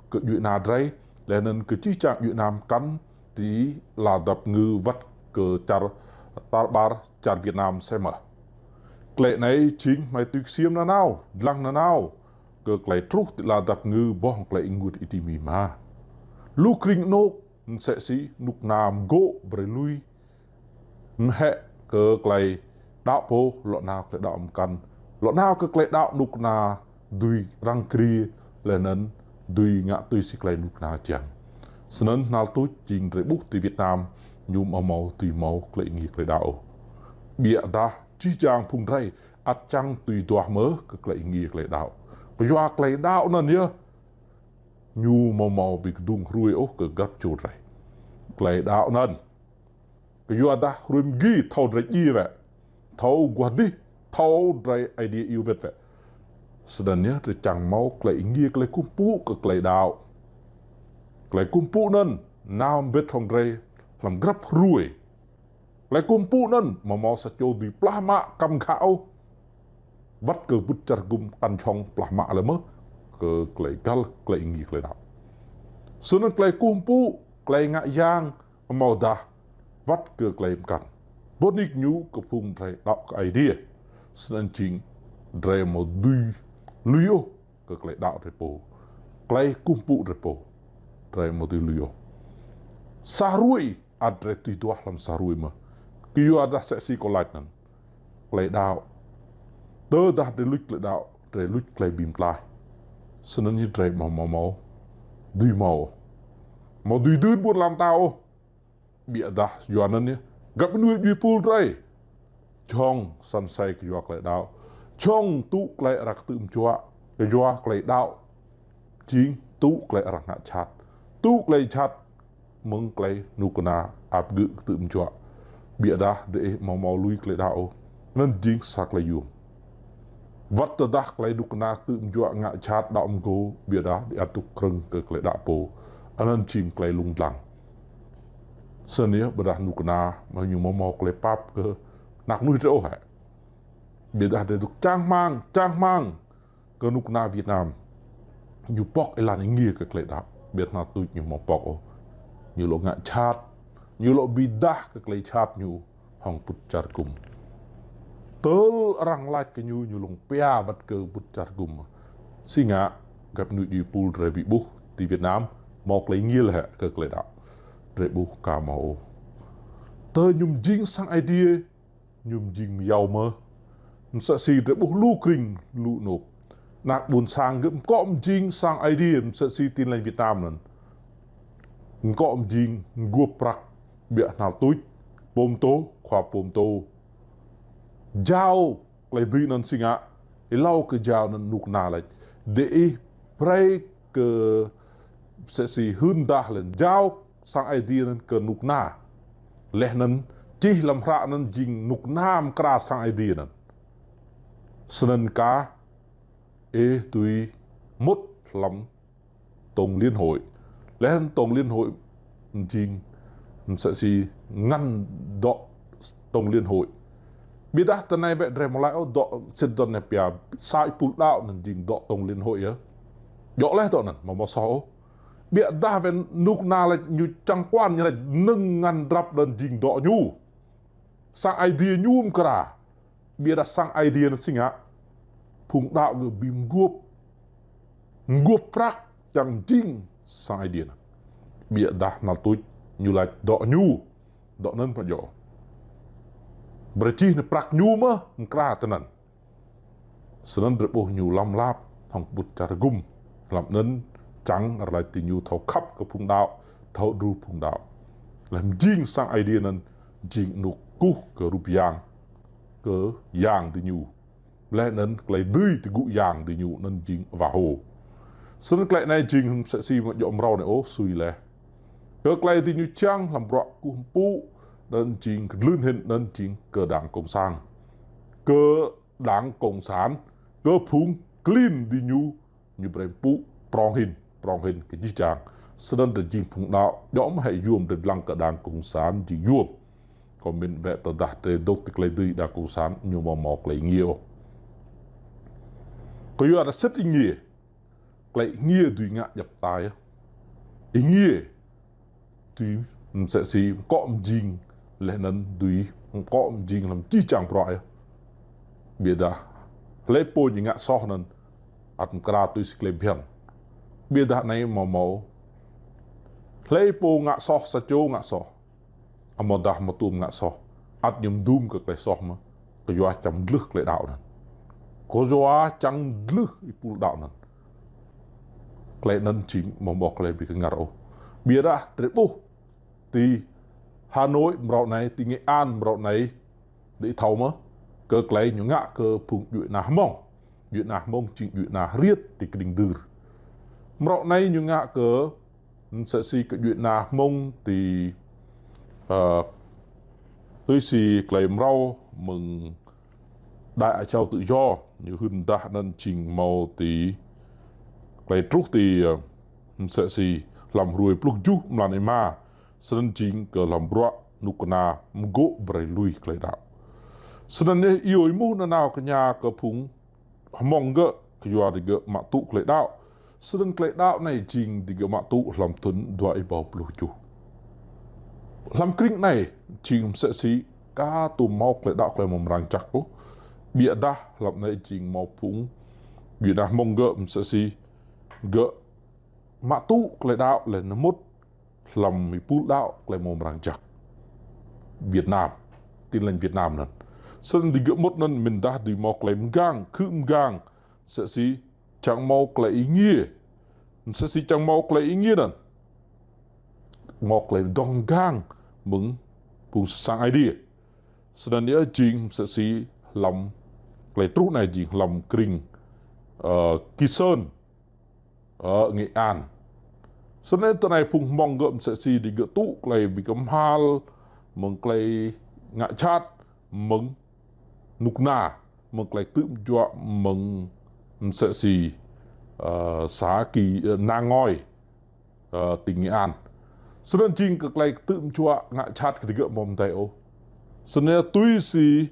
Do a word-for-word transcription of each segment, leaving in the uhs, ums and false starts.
kơ djuai ania drơi, laih anŭn kơ jih jang djuai ania mơkăn ti ala dap kơngư wơ̆t kơ čar tar ƀar čar Việt Nam sĭt mơ̆n. Klei anai jing hmâo tui ksiêm nanao, dlăng nanao, kơ klei truh ti ala dap kơngư ƀơi klei ênguôt êdimi mơ̆n. Lu krĭng anŏ, msĕ si anŏ ană mgŏ brơi lui, mơhĕ kơ klei đaŏ pô, lŏ nao klei đaŏ mơkăn, lŏ nao kơ klei đaŏ anŏ ană dưi răng kriê, laih anŭn dưi ngă tui si klei anŏ ană čiăng. Snăn hnal tuč jing drơi ƀuh ti Việt Nam, ñu hmâo hmâo tui hmâo klei êngiê klei đaŏ. Ƀiădah jih jang phung drơi ăt čang tui duah mơ̆ kơ klei êngiê klei đaŏ. Kyua klei đaŏ anŭn yơh, ñu hmâo hmâo bi kơdŭng hruê ôh kơ grăp čô drơi. Klei đaŏ anŭn, kyuadah hruê mgi thâo drơi djiê wĕ, thâo guah dih, thâo drơi Aê Diê iâu wĕt wĕ. Snăn yơh drơi čang hmâo klei êngiê klei kơkuh pơpŭ kơ klei đaŏ. Klei kơkuh pơpŭ anŭn nao mbĭt hŏng drơi hlăm grăp hruê. Klei kơkuh pơpŭ anŭn hmâo hmâo sa čô dưi plah mă kăm khă ôh. Wơ̆t kơ ƀut čar gŭm kăn jhŏng plah mă lĕ mơ̆ kơ klei găl klei êngiê klei đaŏ. Snăn klei kơkuh pơpŭ, klei ngă yang, amâodah wơ̆t kơ klei mơkăn, bơnik ñu kơ phung drơi đaŏ kơ Aê Diê. Snăn jing drơi amâo dưi lui ôh kơ klei đaŏ drơi pô, klei kơkuh pơpŭ drơi pô, drơi amâo dưi lui ôh. Sa hruê ăt drơi tui duah hlăm sa hruê mơ̆n. Kyuadah msĕ si kâo lač anŭn, klei đaŏ, tơdah drơi luč klei đaŏ, drơi luč klei bi mtlaih. Snăn ñu drơi hmâo hmâo hmâo dưi hmâo, hmâo dưi dưn ƀuôn ala mtao ôh. Ƀiădah yua anŭn yơh, găp djuai êpul drơi jhŏng săn asei kyua klei đaŏ, jhŏng tŭ klei arăng kơtư̆ mơčuă kyua klei đaŏ, jing tŭ klei arăng ngă jhat, tŭ klei jhat mơ̆ng klei anŏ ană ăp gơ̆ kơtư̆ mơčuă. Ƀiădah diih hmâo hmâo lui klei đaŏ ôh, anŭn jing sa klei yôm. Wơ̆t tơdah klei anŏ ană kơtư̆ mơčuă ngă jhat đaŏ mgô, ƀiădah diih ăt dŏ krơ̆ng kơ klei đaŏ pô, anŭn jing klei lông dlăng. Snăn yơh ƀiădah anŏ ană mơ̆ ñu hmâo hmâo klei pap kơ anak mơnuih drơi ôh hĕ. Ƀiădah drơi dŏ čang hmăng, čang hmăng kơ anŏ ană Việt Nam, ñu pŏk êlan êngiê kơ klei đaŏ, ƀiădah hnal tuč ñu hmâo pŏk ôh. Ñu lŏ ngă jhat, ñu lŏ bi êdah kơ klei jhat ñu hŏng ƀut čar gŭm. Tơl arăng lač kơ ñu, ñu lŏ pia wơ̆t kơ ƀut čar gŭm. Si ngă găp djuai êpul drơi bi ƀuh ti Việt Nam hmâo klei êngiê lĕ hĕ kơ klei đaŏ? Drơi ƀuh ka hmâo ôh. Tơ ñu jing sang Aê Diê, ñu jing mơyâo mơ̆n. Msĕ si drơi ƀuh lu krĭng lu anŏ, anak ƀuôn sang gơ̆ mkŏ mjing sang Aê Diê, msĕ si Tin Lành Việt Nam anŭn. Mkŏ mjing mguôp prăk, ƀiădah hnal tuč, pô mtô, khua pô mtô jao klei dưi anŭn si ngă, êlâo kơ jao anŭn anŏ ană lač, diih brơi kơ msĕ si hưn dah lĕ jao sang Aê Diê anŭn kơ anŏ ană. Laih anŭn čih hlăm hră anŭn jing anŏ ană mkra sang Aê Diê anŭn. Snăn kah ih dưi mŭt hlăm Tổng Liên Hội. Laih anŭn Tổng Liên Hội jing msĕ si ngăn dŏ Tổng Liên Hội. Ƀiădah tơ anai wĕ drơi hmâo lač ôh dŏ sĭt dŏ anai pia sa êpul đaŏ anŭn jing dŏ Tổng Liên Hội yơh. Djŏ laih dŏ anŭn, hmâo hmâo soh ôh. Ƀiădah wĕ anŏ ană lač ñu čang kuan ñu lač nơ̆ng ngăn drăp anŭn jing dŏ ñu, sang Aê Diê ñu mkra. Ƀiădah sang Aê Diê anŭn si ngă? Phung đaŏ gơ̆ bi mguôp, mguôp prăk čang jing sang Aê Diê anŭn. Ƀiădah hnal tuč ñu lač dŏ ñu, dŏ anŭn pơ djŏ. Brơi čih anŭn prăk ñu mơ̆ mkra tơ anŭn. Snăn drơi ƀuh ñu lăm lap hŏng ƀut čar gŭm. Hlăm anŭn čang arăng lač ti ñu thâo khăp kơ phung đaŏ, thâo đru phung đaŏ. Laih mjing sang Aê Diê anŭn jing anŏ kơkuh kơ rup yang, kơ yang diñu. Laih anŭn klei dưi ti gŭ yang diñu anŭn jing wah hô. Snăn klei anai jing msĕ si mơ̆ djŏ mrâo anai ôh sui laih. Kơ klei diñu čang hlăm bruă kơkuh pơpŭ anŭn jing kơdlưn hĭn anŭn jing kơ đảng cộng sản. Kơ đảng cộng sản, kơ phung klin diñu, ñu brơi pơpŭ prŏng hĭn, prŏng hĭn kơ jih jang. Snăn drơi jing phung đaŏ, djŏ mơ̆ hĕ yuôm drơi lăng kơ đảng cộng sản jing yuôm. Kâo mĭn wĕ tơdah drơi dŏ ti klei dưi đảng cộng sản ñu hmâo hmâo klei êngiê ôh. Kyuadah sĭt êngiê, klei ih ngiê dưi ngă djăp tai. Ih ngiê dưi msĕ si mkŏ mjing, laih anŭn dưi mkŏ mjing hlăm čih čang bruă. Ƀiădah hlei pô ñu ngă soh anŭn ăt mkra tui si klei bhiăn. Ƀiădah anai hmâo hmâo hlei pô ngă soh, sa čô ngă soh, amâodah mơtum ngă soh, ăt ñu mơdum kơ klei soh mơ̆, kyua čang mdlưh klei đaŏ anŭn. Kyua čang mdlưh êpul đaŏ anŭn. Klei anŭn jing hmâo hmâo klei ƀu kơngăr ôh. Ƀiădah drei ƀuh ti Hà Nội mrâo anai, ti Nghệ An mrâo anai, drei thâo mơ̆, kơ klei ñu ngă kơ phung djuai ania Hmông. Djuai ania Hmông jing djuai ania hriêt ti krĭng Dưr. Mrâo anai ñu ngă kơ msĕ si kơ djuai ania Hmông ti, ơ, tui si klei mrâo mơ̆ng Đài Á Châu Tự Do, ñu hưn dah anŭn jing hmâo ti klei truh ti, ơ, msĕ si hlăm hruê pluh tơjuh mlan êma, snăn jing kơ hlăm bruă knŭk kna mgô̆ brei lui klei đaŏ. Snăn yơh iâu êmuh nanao kơ ñu kơ phung Hmông gơ̆, kyua digơ̆ mă tŭ klei đaŏ. Snăn klei đaŏ anai jing digơ̆ mă tŭ hlăm thŭn dua êbâo pluh tơjuh. Hlăm krĭng anai jing msĕ si ka tuôm hmâo klei đaŏ klei mrâo mrang jăk ôh. Ƀiădah hlăm anai jing hmâo phung djuai ania Hmông gơ̆ msĕ si gơ̆ mă tŭ klei đaŏ laih anŭn mŭt hlăm êpul đaŏ klei mrâo mrang jăk Việt Nam, Tin Lành Việt Nam anŭn. Snăn digơ̆ mŭt anŭn mĭndah dưi hmâo klei mgang, khư̆ mgang, msĕ si čang hmâo klei ih ngiê, msĕ si čang hmâo klei ih ngiê anŭn, hmâo klei dŏng mgang mơ̆ng phung sang Aê Diê. Snăn yơh jing msĕ si hlăm klei truh anai jing hlăm krĭng, ơ, Kỳ Sơn, ơ, Nghệ An. Snăn tơ anai phung Hmông gơ̆ msĕ si digơ̆ tŭ klei ƀu kơmhal mơ̆ng klei ngă jhat mơ̆ng knŭk kna, mơ̆ng klei ktư̆ mjuă mơ̆ng msĕ si, ơ, xã Kỳ, ơ, Nangoi, ơ, tỉnh Nghệ An. Snăn jing kơ klei ktư̆ mjuă ngă jhat kơ digơ̆ hmâo mdei ôh. Snăn tui si,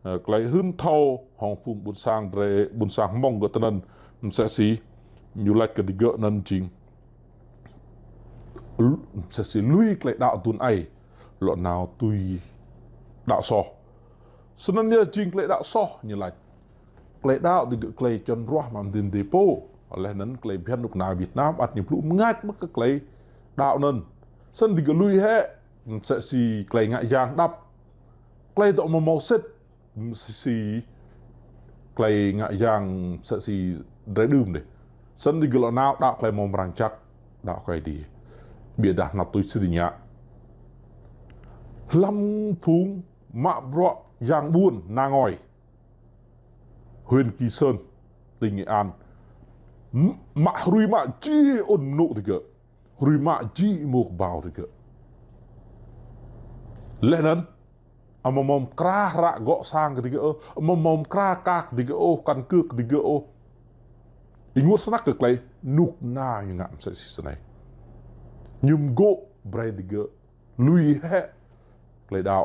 ơ, klei hưn thâo hŏng phung ƀuôn sang drei, ƀuôn sang Hmông gơ̆ tơ anŭn, msĕ si ñu lač kơ digơ̆ anŭn jing lu-, msĕ si lui klei đaŏ aduôn aê, lŏ nao tui đaŏ soh. Snăn yơh jing klei đaŏ soh ñu lač. Klei đaŏ digơ̆ klei čŏn ruah mă mdê mdê pô. Laih anŭn klei bhiăn knŭk kna Việt Nam ăt ñu blŭ mngač mơ̆ kơ klei đaŏ anŭn. Snăn digơ̆ lui hĕ, msĕ si klei ngă yang đăp. Klei dŏ hmâo hmâo sĭt, msĕ si klei ngă yang msĕ si drei đưm dih. Snăn digơ̆ lŏ nao đaŏ klei mrâo mrang jăk, đaŏ kơ Aê Diê. Ƀiădah nao tui si digơ̆ ngă. Hlăm phung mă bruă yang ƀuôn Nangoi, huyện Kỳ Sơn, tỉnh Nghệ An. M-, mă hrui mă jih ôn mơnŭ digơ̆. Hrui mă jih êmô kơbao digơ̆. Laih anŭn, amâo hmâo mkra hră gŏ sang kơ digơ̆ ôh, amâo hmâo mkra kah kơ digơ̆ ôh, căn cước kơ digơ̆ ôh. Ih ênguôt snăk kơ klei knŭk kna ñu ngă msĕ si snei. Ñu mgô̆ brei digơ̆ lui hĕ klei đaŏ.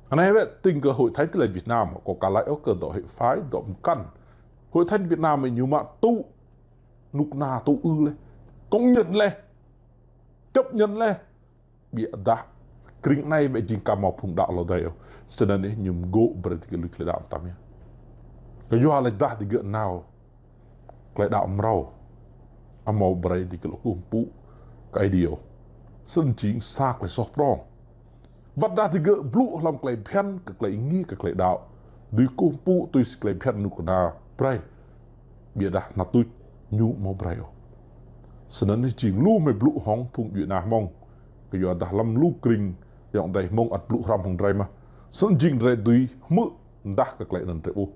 Anai wĕ tĭng kơ Hội Thánh Tin Lành Việt Nam, kâo ka lač ôh kơ dŏ hệ phái, dŏ mkăn. Hội Thánh Việt Nam ñu mă tŭ knŭk kna tŭ ư laih, công nhận laih, chấp nhận laih. Ƀiădah krĭng anai wĕ jing ka hmâo phung đaŏ lŏ dei ôh. Snăn yơh ñu mgô̆ brei digơ̆ lui klei đaŏ mtam yơh. Kyua lač dah digơ̆ nao klei đaŏ mrâo, amâo brei digơ̆ lŏ kơkuh mpŭ kơ Aê Diê ôh. Snăn jing sa klei soh prŏng. Wăt dah digơ̆ blŭ hlăm klei bhiăn kơ klei ih ngiê kơ klei đaŏ, dưi kơkuh mpŭ tui si klei bhiăn knŭk kna brei. Ƀiădah nao tuč ñu amâo brei ôh. Snăn yơh jing lu mơ̆ blŭ hŏng phung djuai ania Hmông. Kyuadah hlăm lu krĭng ayŏng adei Hmông ăt blŭ hrăm hŏng drei mơh. Snăn jing drei dưi hmư̆ mdah kơ klei anăn drei ƀuh.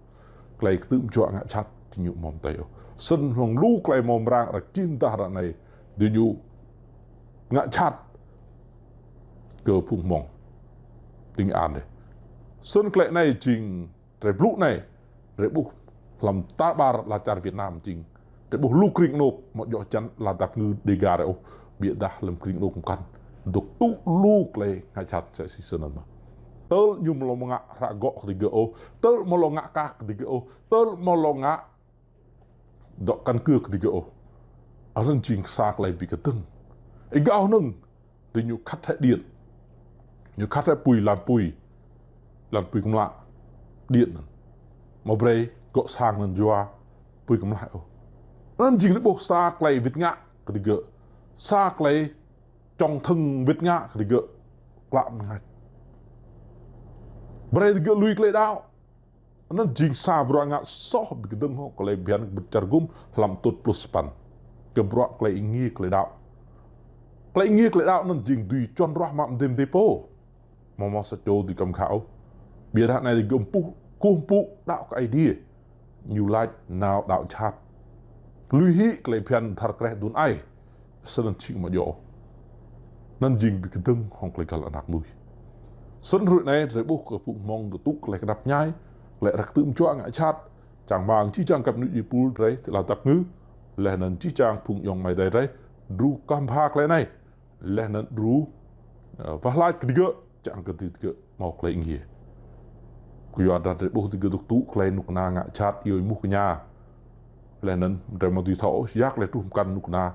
Klei ktư̆ mjuă ngă jhat diñu amâo mdei ôh. Snăn hŏng lu klei mrâo mrang arăng čih mdah ră anai, diñu ngă jhat kơ phung Hmông ti Nghệ An dih. Snăn klei anai jing drei blŭ anai, drei ƀuh hlăm tar ƀar ala čar Việt Nam jing drei ƀuh lu krĭng anôk, amâo djŏ čăn ala dap ngư Đêga drei ôh, ƀiădah hlăm krĭng anôk mkăn dôk tŭ lu klei ngă jhat msĕ si snăn mơh. Tơl ñu amâo lŏ ngă hră gŏ kơ digơ̆ ôh, tơl amâo lŏ ngă kah kơ digơ̆ ôh, tơl amâo lŏ ngă dŏ căn cước kơ digơ̆ ôh. Anŭn jing sa tơlơi ƀu kơdơ̆ng. Ih gao nơ̆ng, tơ ñu khăt hĕ điện. Ñu khăt hĕ apui, lan apui. Lan apui kơmlă. Điện anŭn. Mơ̆ brơi gŏ sang anŭn yua apui kơmlă ôh. Anŭn jing lĕ ƀuh sa tơlơi wĭt ngă kơ digơ̆. Sa tơlơi čŏng thơ̆ng wĭt ngă kơ digơ̆ klă mơngač. Brơi digơ̆ lui tơlơi đaŏ. Anŭn jing sa bruă ngă soh ƀu kơdơ̆ng hŏng tơlơi phiăn bơčar gum hlăm tŭt pluh sapăn. Kơ bruă tơlơi êngiê tơlơi đaŏ. Tơlơi êngiê tơlơi đaŏ anŭn jing dưi čuăn ruah mă mơdê mơdê pô. Mơ̆ mơ̆ sa čô dưi kăm khă ôh. Biă dah anai digơ̆ ƀuh, kơkuh pơpŭ đaŏ kơ Ơi Adai. Ñu laĭ nao đaŏ jhat. Lui hĭ tơlơi phiăn dhar kreh đun ai. Snăn jing mă djŏ. Anŭn jing ƀu kơdơ̆ng hŏng tơlơi găl ană mơnuih. Snăn hrơi anai, drơi ƀuh kơ phung mơ̆ng kơ tŭ tơlơi kơnăp ñai, tơlơi răk tưm čuă ngă jhat, čang rơmang jih jang găp mơnuih djuai pul drơi, tơlơi tăp ngư, laih anŭn jih jang phung ayŏng amai adơi drơi, djru kăm pha tơlơi anai, laih anŭn djru, ơ, wah lač kơ digơ̆, čang kơ digơ̆ hmâo tơlơi êngiê. Kơyua dah drơi ƀuh digơ̆ dŏ tŭ tơlơi kơnuk kơna ngă jhat iâu êmuh kơ ñu. Laih anŭn drơi mơ̆ dưi thâo, yak laih truh mơkăn kơnuk kơna.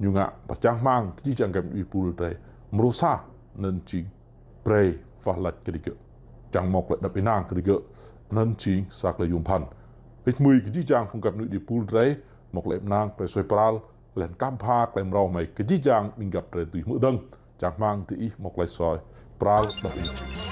Ñu ngă pơčang rơmang kơ jih jang găp mơnuih djuai pul drơi. Mrô sa, anŭn jing brơi wah lač kơ digơ̆. Čang hmâo tơlơi đăp ênang kơ digơ̆. Anŭn jing sa tơlơi yôm phăn. Hơơč mơi kơ jih jang phung găp mơnuih djuai pul drơi, hmâo tơlơi êp ênang, tơlơi suaih pral, laih anŭn kăm pha tơlơi mrâo mơ̆ kơ jih jang ƀing găp drơi dưi hmư̆ dơ̆ng. Čang rơmang diih hmâo tơlơi suaih pral đăp ênang.